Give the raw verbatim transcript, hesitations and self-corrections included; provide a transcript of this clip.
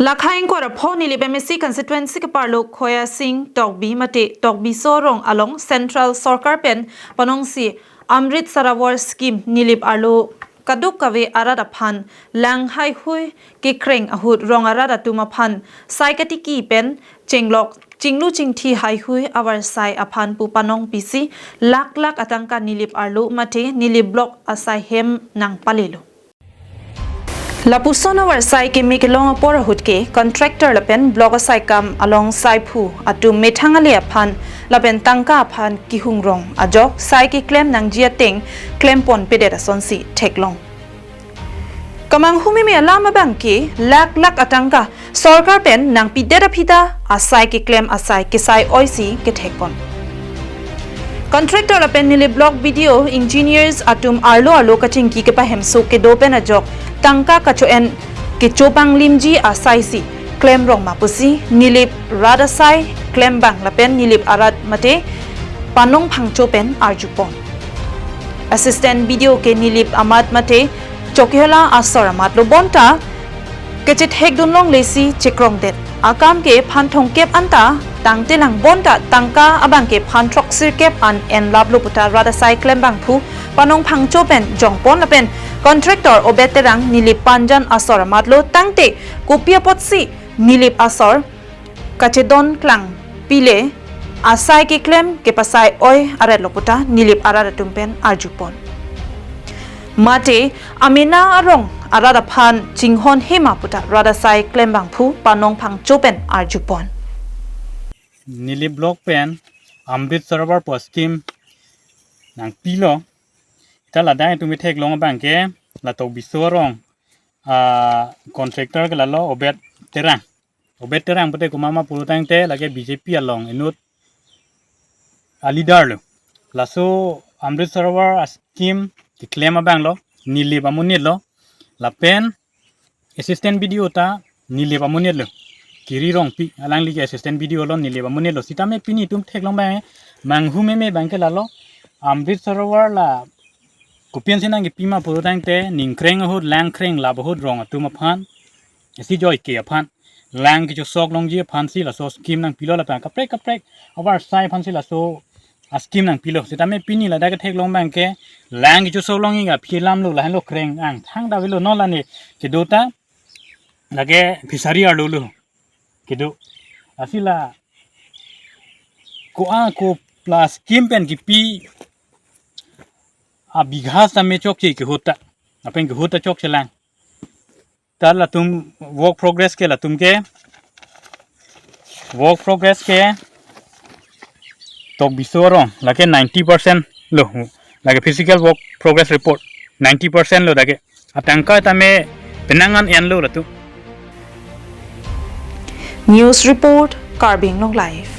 Lakha ingkoi ra pho Nilip M A C constituency keparlo Khoya Sing Tokbi mate Tokbiso arong along Central Sorkar pen panongsi Amrit Sarovar Scheme Nilip arlo kadokave arat aphan lang haihui kekreng ahut rong arat atum aphan sai katiki pen chenglok chinglu chingthi haihui avarsai aphan pu panong pisi lakh lakh atangka Nilip arlo mate Nilip block asai hem nangpalelo. Lapuson avarsai keme kelong apor ahut ke contractor lapen block asai kam along saiphu atum methang ale aphan lapen tangka aphan kihung rong ajok sai keklem nangji ateng klempon pedet asonsi theklong. Kamanghu meme alam abang ke lakh lakh atangka sorkar pen nangpidet aphi ta asai keklem asai kesai oisi kethekpon. Contractor lapen Nilip block B D O engineers atum arlo arlo kachingki kepahemso kedo pen ajok tangka kacho-en kecho panglimji asaisi klem rong ma pusi Nilip rat asai klembang lapen Nilip arat mate Panong Phangcho pen arjupon. Assistant B D O ke Nilip amat mate Chokihola asor amatlo bonta kechethekdun longlesi chekrongdet. Akam ke phan thomkep anta tangtelang bonta tangka abang ke phan throksirkep an enlaplo puta rat asai klembangphu Panong Phangcho pen jongpon lapen contractor Obed Terang Nilip Panjan asor amatlo tangte kopi apotsi Nilip asor kachedon klang pile asai keklem kepasai oi aretlo puta Nilip arat atum pen arjupon. Mate amena arong arat aphan chinghon hema puta rat asai klembangphu Panong Phangcho pen arjupon. Nilip block pen Amrit Sarovar pu scheme nangpilo. Ta ladak itum itheklong abang ke la Tokbiso arong a contractor ke lalo Obed Terang. Obed Terang pute komat ma pulo tangte lake B J P along inut a leader lo. Laso Amrit Sarovar a scheme keklem abang lo Nilip amonit lo. Lapen assistant B D O ta Nilip amonit lo. Kiri Rongpi alangli ke assistant B D O lo Nilip amonit lo. Sitame pini itum theklong abang manghu meme abang ke lalo Amrit Sarovar la kopi ansi nangkepi ma pulo tangte ningkreng ahut langkreng lap ahut rong atum aphan isi joike aphan lang kechosok longji aphansi laso scheme nangpilo lapen kaprek kaprek avarsai aphansi laso a scheme nangpilo. Sitame pini ladak ketheklong abang ke lang kechosok longji aphi alamlo lahenlo kreng angthang ta avelo non lane kedo ta lake fishery arlo lo kedo. Lasi la ko-an ko la scheme pen kipi abigha sitame chokche kehut ta. Lapen kehut ta chokchelang. Ta latum work progress ke latum ke work progress ke Tokbiso arong lake ninety percent lo, lake physical work progress report ninety percent lo lake. Atangka tame penang an enlo latum. News report, Karbi Anglong Live.